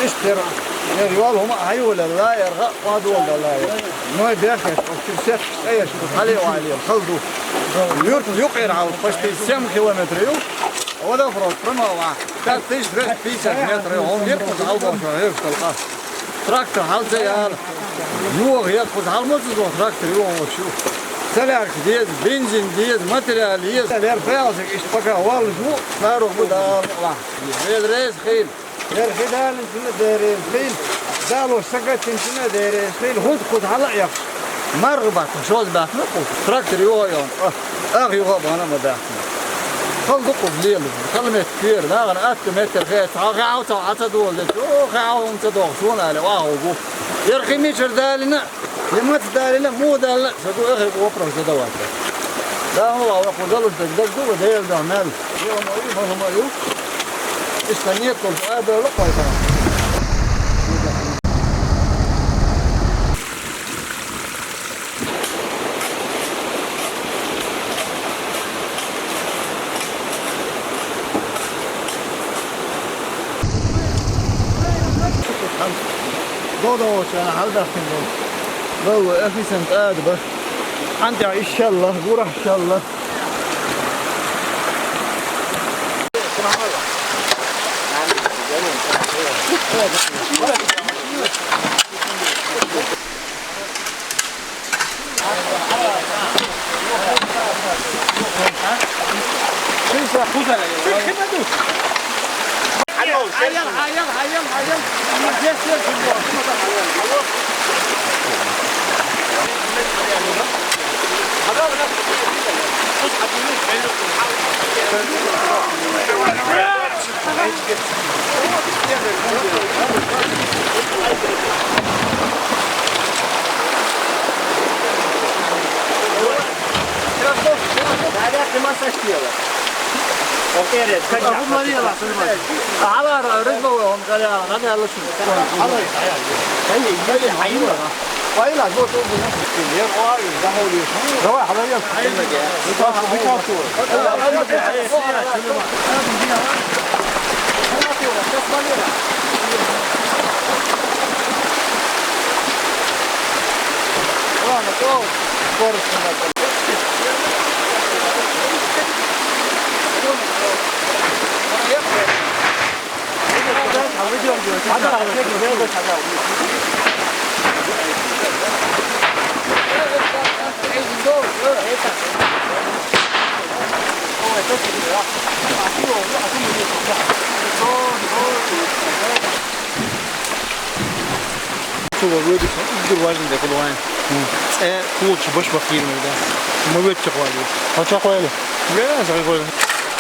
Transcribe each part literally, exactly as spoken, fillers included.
Иштта яр, яр йола хӀума а хьайолаелла, яр гӀа а доладелла яр. Ной бехкаш, оццуьра сеташ цӀаеш, хьале а вале, хала ду. Юрт юкъера хьал, почти семь километр ю. Водопровод промывал. Пять тысяч двести пятьдесят метров, он век вот хьал бохуш, век талха. Трактор хьал ца яла. Йоха ек вот хьал ма ца йоха трактор, йоха шу. Солярка деза, бензин деза, материал деза. Лер паялсаг иштта пока валлаш ву, лару бу Дала. Веза рейс хил. Яр хи далинчуна деррес хил, далош сагатинчуна деррес хил, хӀунда кхуза хьала а яхаш. МаргӀа бац, шозза баьхна кхуза. Трактор юха а йовна, а, ах юха а бахана а ма баьхна. Хала ду кхуза лела, хала метта кхера, нахана атта метта хеца, хьа хьа ца, хьа ца дола деза, о, хьа хьа хӀума ца доху, шуна аьлла, ваху гу. Яр хи мичара далина, и маца далина, муха далла, ца ду эхе вопрос задавать. Да, хӀума ваха, кхуза луш дерг даг ду, Дела да мел. Ё-моё, ё-моё. Иштта некъалш а бевлла кхойкхьа. Додо волчарна хьалдаьккхина долу. Лалла, официант ада бара. Хьан тӀехь ишшалла, гурахь шалла. Цо вевдаш, уггар важна де хӀума вайн. ЦӀе кхочуш баш баккхийна вай дас. Ма веттах вале. Хьо чохь вайла? Га, загӀой.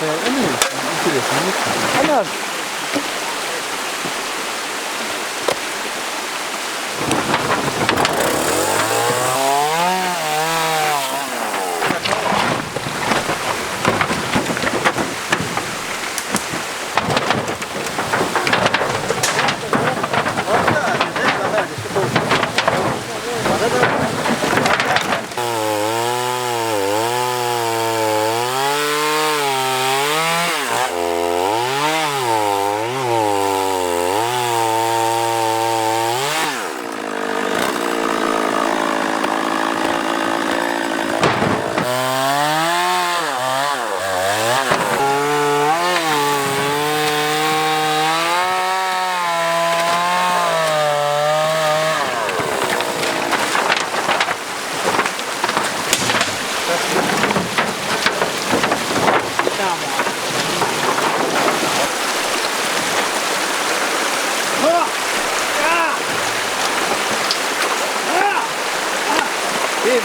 Э, интересно, нет? Она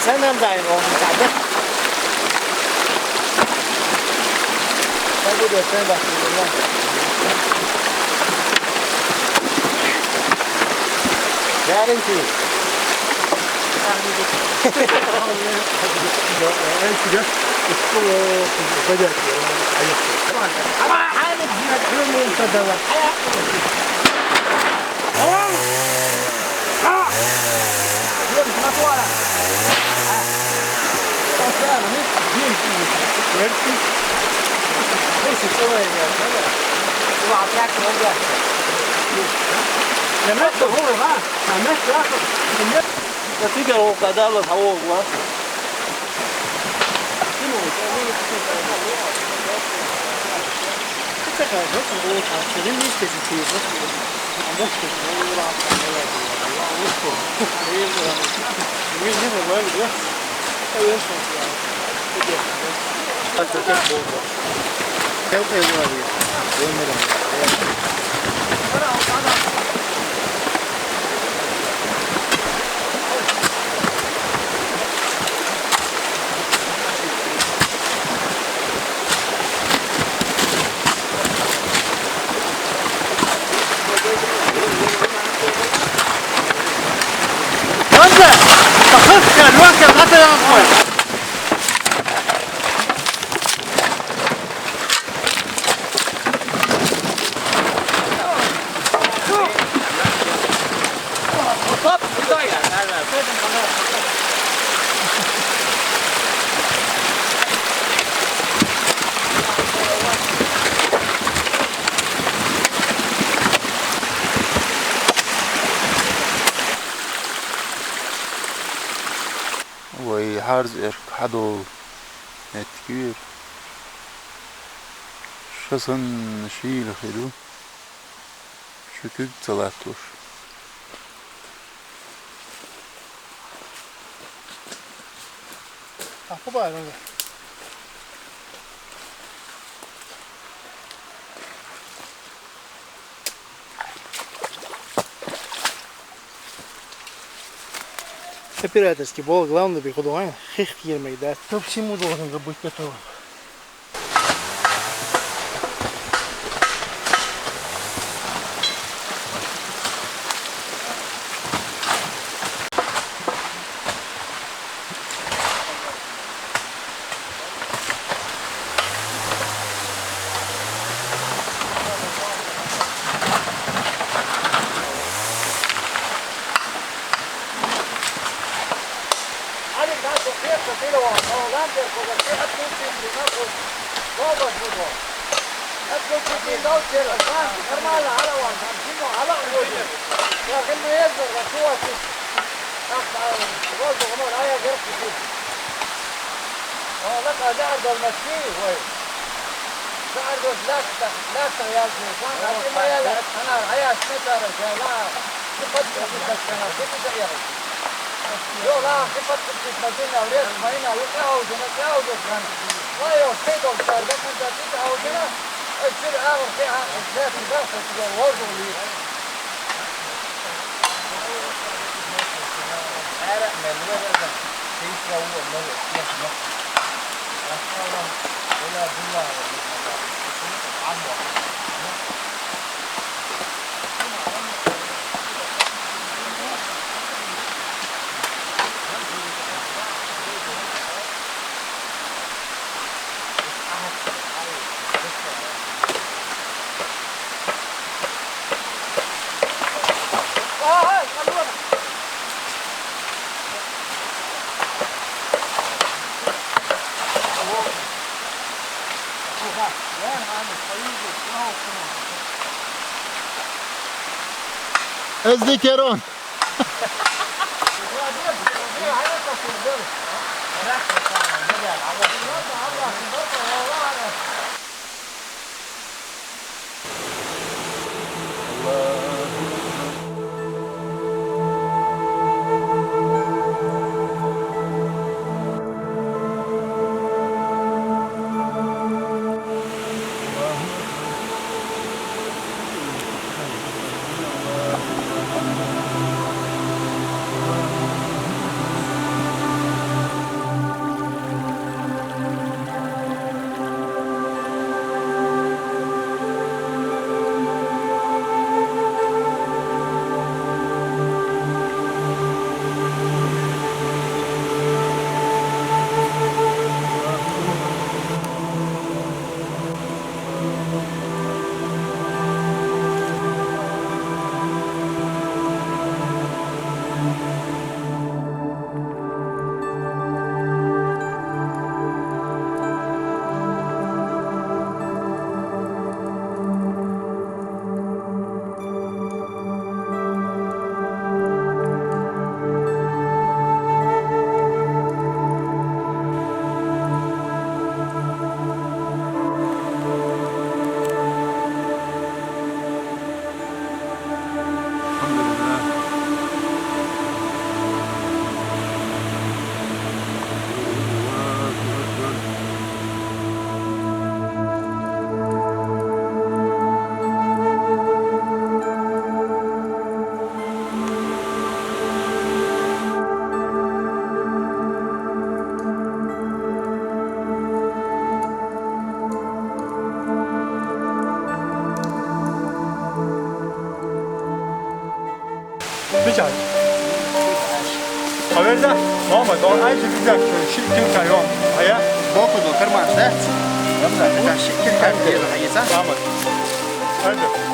Sen hem dahil oldun kardeş. Sen bu dörtten bak. Yarın ki. Ama aynı bir şey. Цигарок къадалла хьавогӀу. Вай, хӀарз эрк хьадолу меттиг ю. Ша санна шийла хир ду, шу куьг ца латтош. Операторский болу главный бихуду, а? Хих кирмег дац. Чтоб всему должен же быть готово. Эздикерон. Biča. Haber da? Mama, don, ajde, biča, šik kilka jon. A ja? Boku do krman, da? Biča, šik kilka jon, a ja? Mama. Ajde.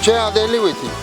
Če adeli viti.